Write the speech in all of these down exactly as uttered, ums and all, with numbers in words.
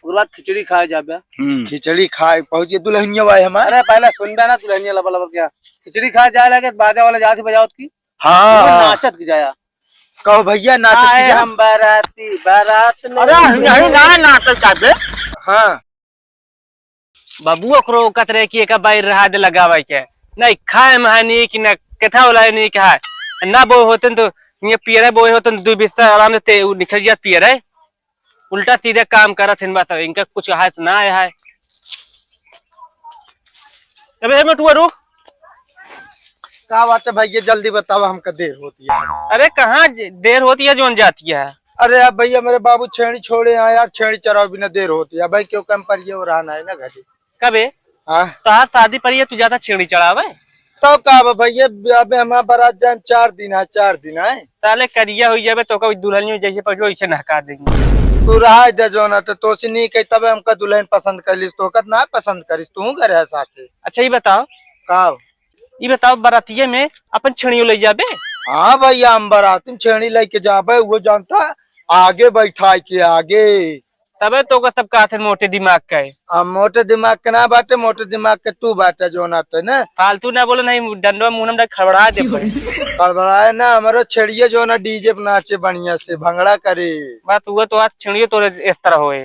ओकर बाद खिचड़ी खाए जाबे। हम्म। खिचड़ी खाए पहुँच गए दुल्हनिया भाई हमार। अरे पहले सुनबे ना दुल्हनिया लबर लबर क्या। खिचड़ी खाए जाए लगे बाजा वाला जात ही बजावत की। हाँ। वो नाचत की जाया। कहो भैया नाचत की आए जा। हम बाराती बारात में। अरे नहीं ना नाचत जाबे। हाँ। बाबू ओकरो कहत रहे कि एक बार रहा दे लगावे के। नहीं खाए में है नहीं कि ना कथा वाला है नहीं कहा। ना बोए होते न तो ये पियरे बोए होते न दो बिस्सा आराम से ते निकल जात पियरे। उल्टा सीधे काम करत हिन बस इनका कुछ हाथ ना आया है। अबे हे मटुआ रुक। का बात है भैया जल्दी बताओ हमका देर होती है। अरे कहाँ ज-, देर होती है जोन जाती है। अरे यार भैया मेरे बाबू छेड़ी छोड़े हैं यार छेड़ी चराओ बिना देर होती है भाई क्यों कम पर ये हो रहा ना है ना घरे। कबे? हाँ। तोहार शादी पड़ी है, तू जाता छेड़ी चढ़ावे? तब का बा भैया, अबे हमार बारात जाए में चार दिन है, चार दिन है। साले करिया हो जाबे तो कभी दुल्हनियों जैसे पकड़ो इसे नहका देंगे। तू रहा दे जो ना तो तोसे नहीं कही तबे हमका दुल्हन पसंद कर लिस, तोहका ना पसंद करिस, तू घर है साथे। अच्छा ये बताओ। का? ये बताओ बरातिये में अपन छेड़ियों ले जाबे? हाँ भैया हम बराती में छेड़ी लेके जाबे, वो जानता आगे बैठाए के आगे। तबे तो ओकर सब कहत हन मोटे दिमाग का है। आ, मोटे दिमाग के ना बाटे, मोटे दिमाग के तू बाटे जोन आटे ना। फालतू ना बोले, नहीं डंडवा मुंह में डाल खड़बड़ा दे पड़े। खड़बड़ाए ना, हमरो छेड़िए जोन डीजे पे नाचे बढ़िया से, भंगड़ा करे। बात हुआ तो आज छेड़िए तोरे इस तरह होए।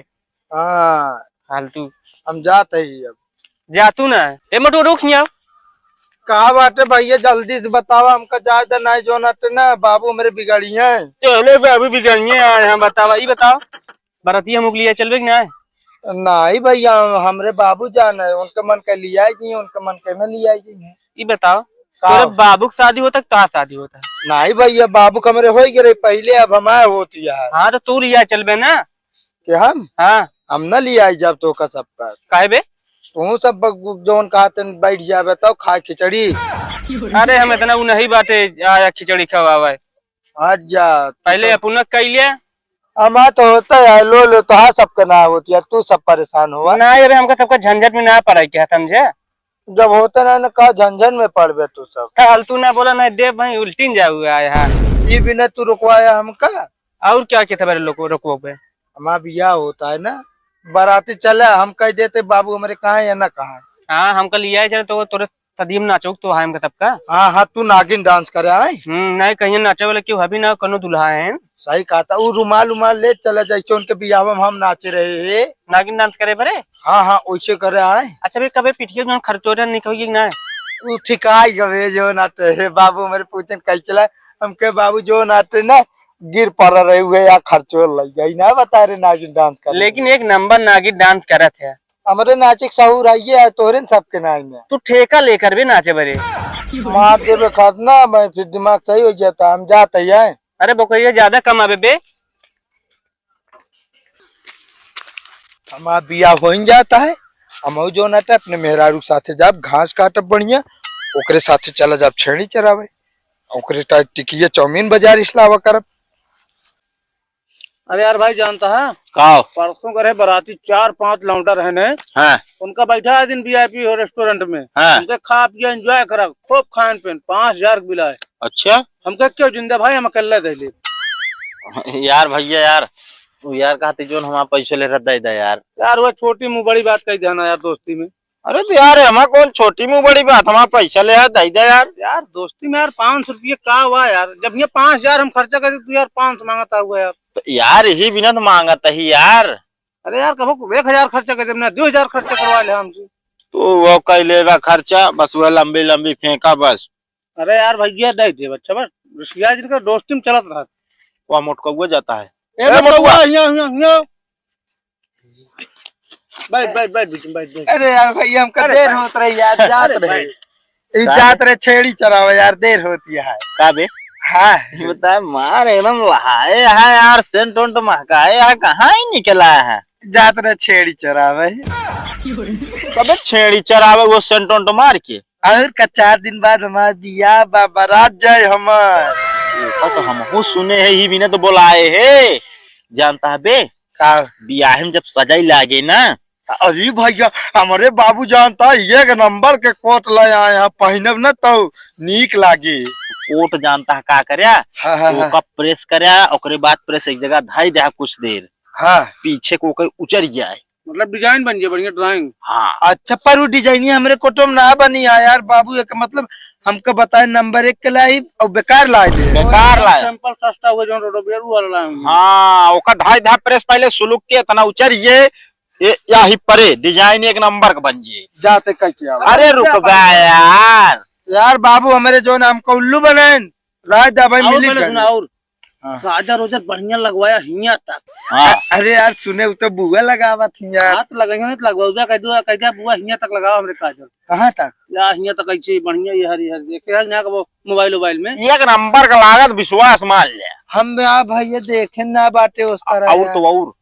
हाँ। फालतू। हम जात ही अब। जा तू ना। ए मोटू रुक हियाँ। कहा बाटे भैया, जल्दी से बतावा, हमका जाए दे, नहीं जोन आटे ना, बाबू हमरे बिगड़िए। चले बाबू बिगड़िए आए हैं, बतावा, ई बताओ। बरतिया मुक लिया चलबे कि ना? नहीं भैया, हमरे बाबू जान है, उनके मन के लिया ही जी, उनके मन के में लिया ही जी। ई बताओ, का? तोरे बाबू के शादी होता कि तोहार शादी होता? नहीं भैया, बाबू के हमरे हो गए रहे पहले, अब हमारे होती है। हाँ, तो तू लिया चलबे ना। कि हम? हाँ। हम ना लिया आई जब तो का सबका। काहे बे? तू सब ब-, जौन कहते हैं, बैठ जाबे तो खा खिचड़ी। अरे, हम इतना उ नहीं बाटे, आया खिचड़ी खवावे। अच्छा, पहले तो अपन कइले। हमार तो होता है, लो, लो, तो हाँ सबके ना होती है, तू सब परेशान हुआ। ना, अरे, हमका सबका झंझट में ना पड़े क्या, समझे? जब होता ना, ना का झंझट में पड़बे तू सब। तो हल तू ना बोला, नहीं देव भाई उल्टिन जा हुआ है, हाँ। ये भी ना तू रुकवाया हमका। और क्या कहते बारे लोग रोकबो पे? हमार बियाह होता है ना, बाराती चले, हम कह देते बाबू हमरे कहाँ है या ना कहाँ है। हाँ, हमका लिया है चले तो तोरे शादी में नाचो तो है हमका तब का। हाँ, हाँ, तू नागिन डांस करे आए। हम्म, नहीं कहीं नाचे वाला क्यों अभी ना कोनो दुल्हा है। सही कहा था, वो रुमाल उमाल ले चले जैसे उनके बियाह में हम नाचे रहे हैं। नागिन डांस करे बरे? हाँ, हाँ, वैसे करे आए। अच्छा, भी कबे पिटिया में खर्चोरा नहीं कहोगी ना? वो ठिकाई गवे जो ना तो हे बाबू हमरे पूछन कह चला, हमके बाबू जो ना तो ना गिर पड़ रहे हुए या खर्चो लग गई ना, बता रहे नागिन डांस कर। लेकिन एक नंबर नागिन डांस करत है। हमरे नाचे के सहूर है ये है, तोहरे न सबके नाई में। तू ठेका लेकर भी नाचे बरे। मार देबे खत ना, मैं फिर दिमाग सही हो गया था, हम जाते ही हैं। अरे बकरिया ज्यादा कमाबे बे। हमार बियाह होइन जाता है, हम जो ना अपने मेहरारू के साथे जाब, घास काटब बढ़िया, ओकरे साथे चला जाब छेड़ी चरावे, ओकरे टा-, टिकिया चाउमीन बाजार इसलावा करब। अरे यार भाई, जानता है? का? परसों करे बराती चार पांच लौंडा रहने। हाँ। उनका बैठा है दिन वीआईपी हो रेस्टोरेंट में। हाँ। उनके खा पिया एंजॉय करा, खूब खान पीन, पाँच हजार के बिल आए। अच्छा। हमके क्यों जिंदा भाई, हम अकेले दे ले। यार भैया यार, तू यार कहती जोन हमार पैसे ले रहा दे दे यार। यार वो छोटी मुंह बड़ी बात कही देना यार दोस्ती में। अरे तो यार, हमार कौन छोटी मुंह बड़ी बात, हमार पैसा ले है, दे दे यार। यार, दोस्ती में यार, पाँच सौ रुपये का हुआ यार? जब ये पाँच हजार हम खर्चा कर दे, तू यार, पाँच सौ मांगता हुआ यार। तो यार, यही बिना तो मांगत ही यार। अरे यार, कबो एक हजार खर्चा कर दे, ना दो हजार खर्चा करवा ले हमसे। तो वो कह लेगा खर्चा, बस वो लंबी लंबी फेंका बस। अरे यार, भैया, दे दे, अच्छा बस, रिसिया जिनका दोस्ती में चलत रहा। वो मोटकौआ जाता है। ए, ए, मोटकौआ, मोटकौआ। हिया, हिया, हिया। बैठ, बैठ, बैठ, बीच में बैठ, बैठ। अरे यार भैया, हमका अरे देर बैठ। होत रही यार, जात अरे रहे। बैठ। ई का जात बे? रहे छेड़ी चरावे यार, देर होती है। का बे? हाँ। ये बता, मार एकदम लहाए है यार, सेंट वेंट महकाए है, कहाँ ही निकला है? जात रहे छेड़ी चरावे। कबे छेड़ी चरावे वो सेंट वेंट मार के? और का चार दिन बाद हमार बियाह बा, बारात जाए हमार। ओका तो हमहू सुने है, ही बिना तो बोलाए है। जानता है बे? का? बियाह में जब सजाई लागे ना। अरे भैया, हमरे बाबू जानता है, एक नंबर के कोट ले आए हैं, पहिनब ना तो नीक लागे। कोट जानता है का करे? हाँ, हाँ, हाँ। ओका प्रेस करे, ओकरे बाद प्रेस एक जगह धाई दे कुछ देर। हाँ। पीछे को ओकर उचर जाए। मतलब design बन जाए, बढ़िया drawing। हाँ। अच्छा, पर वो design ही हमरे कोटो में ना बनी है यार बाबू, एक मतलब हमका बताए नंबर एक के लाई और बेकार लाई दे। बेकार लाई। Sample सस्ता हुआ जो रोडो बियर वाला लाए होंगे। हाँ, ओका धाई धाई press पहले सुलुक के इतना उचर ये, ये याही परे design एक नंबर का बन जाए। जाते कह के आओ। अरे रुक बे यार। यार बाबू हमरे जो नाम का उल्लू बनाएन, राज दा भाई आओ मिली पहले गए। सुना और हाँ। काजर ओजर बढ़िया लगवाया हियां तक। हाँ। अरे यार सुने, वो तो बुआ लगावत हियां। हाथ लगाइयो नहीं तो लगवाओ, जा कह दो, कह दिया बुआ हियां तक लगाओ हमरे काजर। कहाँ तक? या हियां तक ऐसे बढ़िया ये हरी हरी देखे है ना वो मोबाइल वोबाइल में। एक नंबर का लागत, विश्वास मान ले। हम आ भैया देखे ना बाटे उस तरह और यार। तो और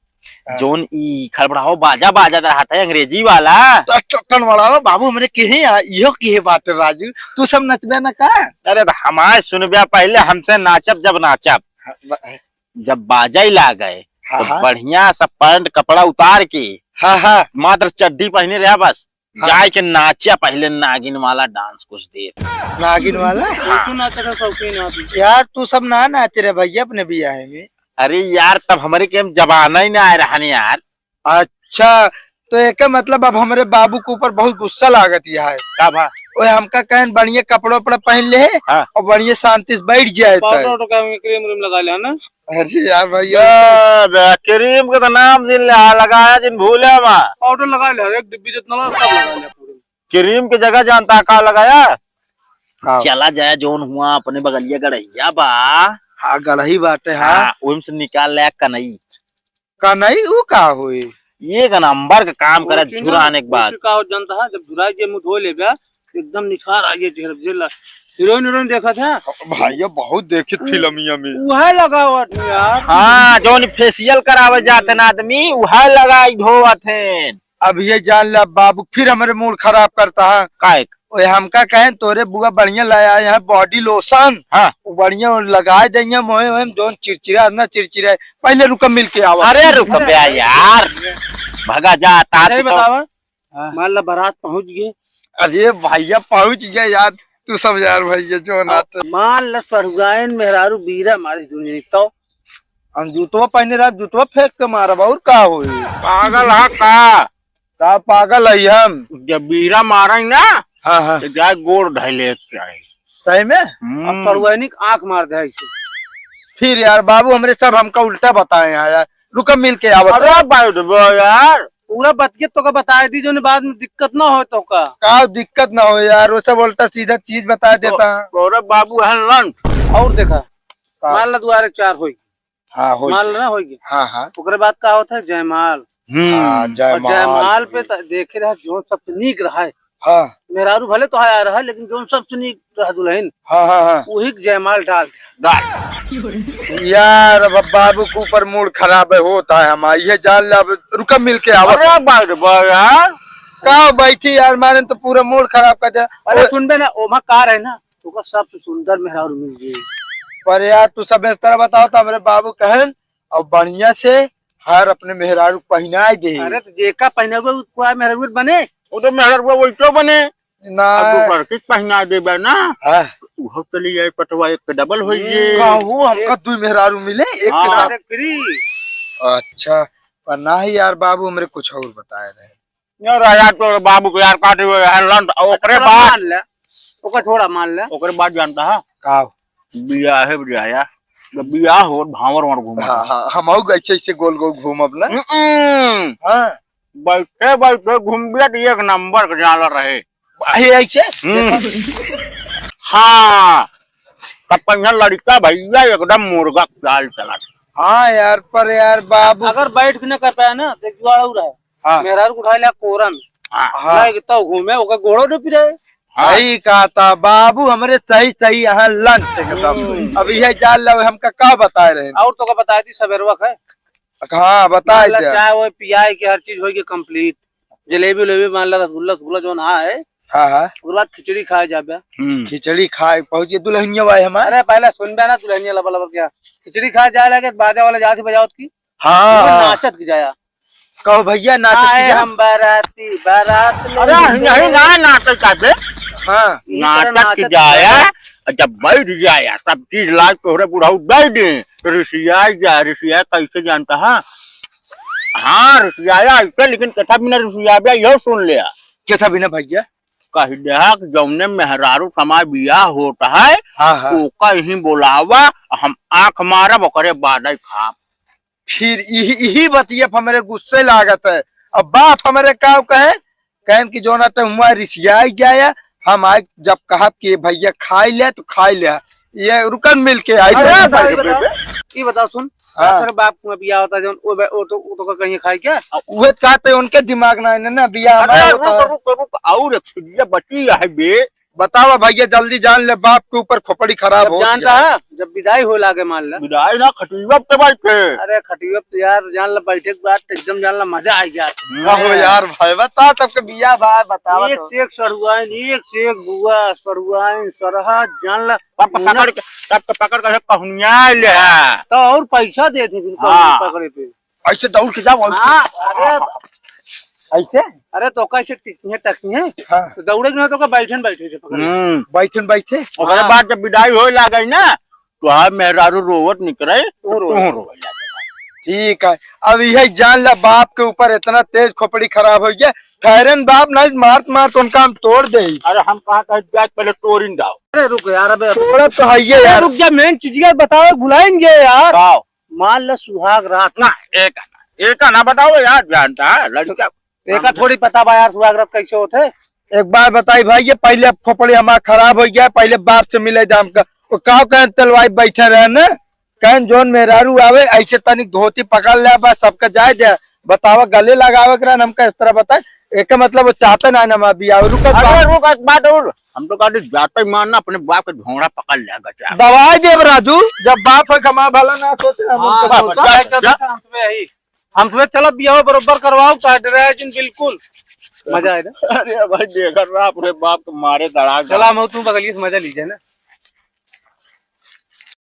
हाँ। जोन ई खड़बड़ाहो बाजा बाजत रहत है अंग्रेजी वाला। तो टोटन वाला हो बाबू, हमरे केहे आ, इहो केहे बाटे राजू, तू सब नचबे न का? अरे तो हमार सुनबे पहले, हमसे नाचब जब नाचब। हाँ, ब-, जब बाजा ही लागे, हाँ, तो हाँ। बढ़िया सा पैंट कपड़ा उतार के, हाँ, हाँ। मात्र चड्डी पहने रहा बस, हाँ। जाए के नाचिया पहले नागिन वाला dance कुछ देर। नागिन वाला? हाँ। तू नाचे का शौकीन आदमी। यार, तू सब ना नाचे रे भैया अपने बियाह में। अरे यार, तब हमरे के हम जमाना ही ना आए रहन यार। अच्छा, तो एके मतलब अब हमरे बाबू के ऊपर बहुत गुस्सा लागत ही है। का भा? ओए हमका कहन बढ़िया कपड़ा उपड़ा पहन ले हाँ। और बढ़िया शांति से बैठ जाए पाउडर तय। उडर का क्रीम व्रीम लगा लिया ना। अरे यार भाई, बे, बे, क्रीम के तो नाम जिन ले, हाँ, लगाया जिन भूले मा। पाउडर लगा ले, हर एक डिब्बी जितना ला, सब लगा ले पाउडर। क्रीम के जगह जानता का लगाया? का? चला जाए जोन हुआ अपने बगलिया गड़हिया बा। हाँ, गड़ही बाटे, हाँ। हाँ, ओहिम से निकाल ले कनई। कनई ऊ का होई? एक नंबर का काम करे, कोचिंग झुराने के बाद। कोचिंग का हो जानता है, जब झुराई के मुंह धो लेबे, एकदम निखार आ गया चेहरा पे, जेला हीरोइन हीरोइन देखत है। भैया बहुत देखित फिल्मिया में। उहे लगावत है यार। हाँ, जौन facial करावे जात है ना आदमी, उहे लगाई धोवत है। अब ये जान ले बाबू, फिर हमरे mood खराब करता है। काहे? ओए हमका कहें तोरे बुआ बढ़िया ले आए हैं body lotion। हाँ। वो बढ़िया लगाए देंगे मोहे, मोहे जौन चिरचिरा ना चिरचिरा। पहले रुका मिल के आवा। अरे रुक बे यार, भगा जा, तात सही तो बतावा। हाँ। मान ला बारात पहुंच गए। अरे भैया पहुंच गए यार, तू सब यार भैया जो ना और तो। मान ला सड़ुआइन मेहरारू बीरा मारी दुनिया तो। हम जूतवा पहने रहा, जूतवा फेंक के मारब, और का होई? पागल है का? का पागल है हम? जब बीरा मारे ना, हाँ, हाँ। तो जाए गोड़ धइले के चाही। सही में? हम्म। अब सड़ुआइनी के आँख मार दे ऐसे। फिर यार बाबू हमरे सब हमका उल्टा बताए हैं यार। रुका मिल के आवत अरे है। बाप रे यार। पूरा बतिया तो का बताए दी जो बाद में दिक्कत ना हो तो का। का दिक्कत ना हो यार, वो सब उल्टा सीधा चीज बता तो देता है। गौरव बाबू है लंठ। और देखा, का? मान ला दुआरे चार होई। हाँ, होई मान गया। ला ना, होई गया। हाँ, हाँ। ओकरे बाद का होता है? जयमाल। हम्म। हाँ, और जयमाल जयमाल पे। पे त-, देखे रहा, जौन सबसे नीक रहा है। हाँ। मेहरारू भले तो आया रहा, लेकिन जौन सबसे नीक रहा दुल्हन, हाँ, हाँ, हाँ। वही के जयमाल डाल दे। डाल। यार, अब बाबू के ऊपर mood खराब है, होता है हमारा, ये जान ले, अब रुका मिल के आवा। अरे बाप रे बाप यार। का बैठी यार, मारे तो पूरा mood खराब कर दे। अरे ओ- सुनबे ना, ओमा का रहे ना, तोका सबसे सुंदर मेहरारू मिल गई। पर यार, तू सब इस तरह बताओ तो हमरे बाबू कहन, और बढ़िया से हार अपने मेहरारू पहिनाए दे। अरे, तो जेका पहिनावे, उ कोई मेहरारू बने? वो तो मेहरारू वही तो बने। ना। अब वो लड़की के पहिना देबे ना, हाँ। तो उहो चली जाए, पटवा एक के double होई हम्म। जे। का वो हमका एक दुई मेहरारू मिले, एक के हाँ। साथ? अरे, free। अच्छा, पर ना ही यार, बाबू हमरे कुछ और बताए रहे। यार, राजा तोरे बाबू के यार काटे हुए हैं लंड, ओकरे थोड़ा बाद मान ले, ओकर थोड़ा मान ले। ओकरे बाद जानता है? का? बियाहे बजाया, जब बियाह हो, भांवर वांवर घूमत हाँ, है। हाँ, हम आऊ ऐसे, ऐसे गोल गोल घूमब ना। हम्म। हाँ। बैठे बैठे घूमबिया तो एक नंबर के जाला रहे। अहे ऐसे? हम्म। हाँ। तब पहिया लड़का भैया एकदम मुर्गा के चाल चला। हाँ यार, पर यार बाबू। अगर बैठ के न कर पाया ना, तो एक जुगाड़ और है। हाँ। मेहरारू को उठा लिया कोरन। हाँ। हाँ। ना, तो घूमे, ओकर गोड़ो न पिरे। हाँ। सही कहा था बाबू, हमरे सही सही यहाँ लंच एकदम। हम्म। अब यह जान लो, हमका का बताए रहे? और तो का बताए दी, सबेरवा का। हाँ, बताए मान ला, दे। चाय वो पियाए के हर चीज होई के complete। जलेबी उलेबी मान ला, रसगुल्ला, रसगुल्ला जौन आ है। हाँ, हाँ। ओकर बाद खिचड़ी खाए जाबे। हम्म। खिचड़ी खाए पहुँच गए दुल्हनिया भाई हमारे। अरे, पहले सुनबे ना, दुल्हनिया लबर लबर क्या। खिचड़ी खाए जाए लगे, बाजा वाला जात ही बजावत की। हाँ। नाचत की जाया। कहो भैया, नाचत की आए जा। हम बाराती, बारात में अरे, ही यही ना नाचत का बे। हाँ। ई तरह नाचत की नाचत जाया, जाया। जब बैठ जाया, सब चीज लाग तोहरे बुढ़ऊ दे दे। रिसिया जा, रिसिया कैसे जानता है? हाँ, रिसियाया ऐसे, लेकिन कथा बिना रिसियाबे, यह सुन ले। कथा बिना भैया? कह दे कि जौने मेहरारू समाज बियाह होत है, हाँ, हाँ। ओका यहीं बोलावा, हम आँख मारब, ओकरे बाद ही खाब। फिर इही, इही बतिया पे हमरे गुस्से लागत है। अब बाप हमरे का कहे, कहन कि जोना ते हुआ रिसियाई जाया, हम आए जब कहब कि भैया खाई ले तो खाई ले, ये रुकन मिल के आई। अरे भाई, भाई, ये बताओ, सुन, हाँ। अरे बाप को बियाह होता जौन, वो बे-, वो तो, वो तो का कहीं खाई क्या? अब उहे कहते उनके दिमाग ना है ना, बियाह अरे हमारे रुक, होता है। रुक, रुक, और एक चीज बची है बे। बतावा भैया, जल्दी जान ले, बाप के ऊपर खोपड़ी खराब जब हो जान गया। रहा, जब विदाई हो लागे, मान ले। विदाई ना, खटिया पे बैठे। अरे खटिया पे यार, जान ले, बैठे के बाद एकदम जान ले, मजा आ गया। हम्म। कहो यार भाई, बता सबके बियाह भाई, बतावा एक तो। से एक सरुआइन, एक से एक बुआ, सरुआइन, सरहज, जान ले। सबके पकड़ के, सबके पकड़ के कहुनिया ले। तो और पैसा दे दे, बिल्कुल हाँ। पकड़े पे। ऐसे दौड़ के जाओ, ऐसे। हाँ, अरे। ऐसे? अरे, तो कैसे टिकी है, टकी है? हाँ। तो दौड़े के ना, तो का बैठन बैठे से पकड़। हम्म। बैठन बैठे? ओकरे हाँ। बाद जब विदाई होए लागे ना, तो हाँ, मेहरारू रोवत निकरे, तू रोवे। तू रोवे लागे। ठीक है, अब यही जान ला, बाप के ऊपर इतना तेज खोपड़ी खराब हो गया। ठहरन बाप, नहीं मारत मारत उनका हम तोड़ दे। अरे, हम कहाँ कहे जाए, पहले तोड़िन दाव। अरे, रुक यार, अबे। तोड़ा तो है ये अरे, यार। रुक जा, मेन चीजिया बताओ, भुलाएंगे यार। बताओ। मान ल सुहाग रात। ना, एका ना, एका ना बताओ यार, जानता है लड़का। एका थोड़ी पता बा यार, सुहाग रात कैसे होत है। एक बात बताई भाई, ये पहले अब खोपड़ी हमार खराब हो गया, पहले बाप से मिले दाम का। वो का कहें तेलवाई बैठे रहे ना, कहें जोन मेहरारू आवे, ऐसे तनिक धोती पकड़ ले, बस सबका जाए दे। बतावा, गले लगावे के रहन, हमका इस तरह बताए, एका मतलब वो चाहते ना ना, अभी आवे, रुक, अरे बाप। रुक, एक बात और, हम तो कहते जाते ही मारना, अपने बाप के झोंड़ा पकड़ ले, गचा। दवाई देब राजू, जब बाप है कमा भला ना सोचे, हम हाँ, उनका बस, सोचा। बस, बस, बस। हम सुबह यही, हम सुबह चलब बियाह बरोबर करवाओ, काट रहा है जिन बिल्कुल। मजा आए ना। अरे भाई, देखा रहा अपने बाप के मारे दड़ाक चला, दड़ाक। मैं तू बगलिए से मजा लीजिए ना।